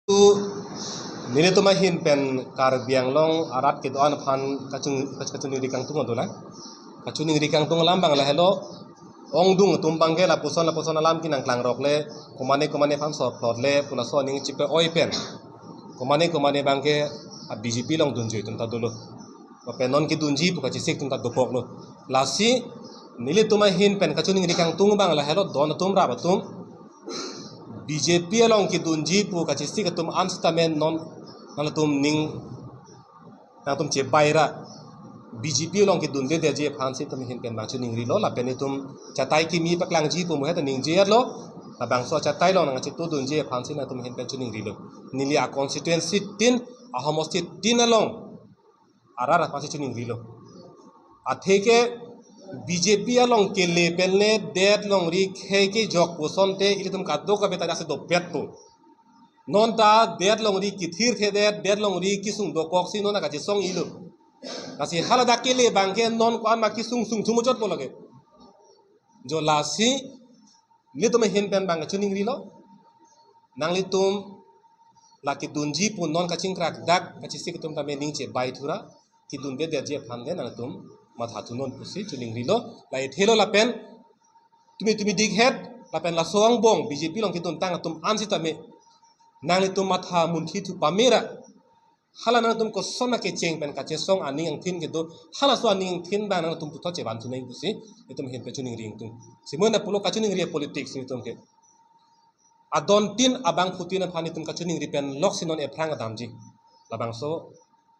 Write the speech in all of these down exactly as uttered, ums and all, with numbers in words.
Nelitum ahin pen Karbi Anglong arat kedo-an aphan kachun-, kachuningri kangtung adolang. Kachuningri kangtung alam abang lahelo, ongdung atum abangke lapuson lapuson alam kenang klangrok le, komane komane aphan sor plot le, pu laso aning chipe-oi pen, komane komane abangke a B J P along dunji atum ta dolo. Lapen non kedunji pu kachesik atum ta dopok lo. Lasi nelitum ahin pen kachuningri kangtung abang lahelo, don atum rap atum, B J P along kedunji pu kachesik atum an sitame non nangtum ning nangtum chebai ra B J P along kedundedetji aphan si itum ahin pen nangchuningrilo, lapen itum chatai kimi paklangji pu mohet ningje-etlo, labangso achatai along nangchetudunji aphan si nangtum ahin pen chuningrilo. Neli a constituency tin, a homosti tin along arat aphan si chuningrilo. Atheke B J P along kele pen le det longri khei kejok pu asonte ilitum kadokave ta ase dopet po. Non ta det longri kethirthedet, det longri kesung dokok si non akachesong-ilo. Lasi haladak kele abangke non ko-an ma kesung sung thumuchot po lake. Jo lasi nelitum ahin pen abang chuningrilo. Nanglitum la kedunji pu non kachingkrak dak kachesik atum tame ning chebai thura, kedundedetji aphan ke nangtum matha thunon pusi chuningrilo. La ithelo lapen tumi tumi dikhet, lapen laso angbong B J P along keduntang atum an sitame nanglitum matha munthi thu pamera, hala nangtum koson akecheng pen kachesong aning angthin kedo, halaso aning angthin abang nangtum puthot chevan thunang pusi itum ahin pen chuningri ingtung. Simon na pulo kachuningri politics itum ke. Adon tin abangphutin aphan itum kachuningri pen lok si non ephrang adamji. Labangso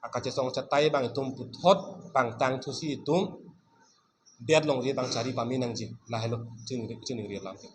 akachesong achatai abang itum puthot pangtang thusi itum det longri abang chari pame nangji. Lahelo chuningri, chuningri alam ke.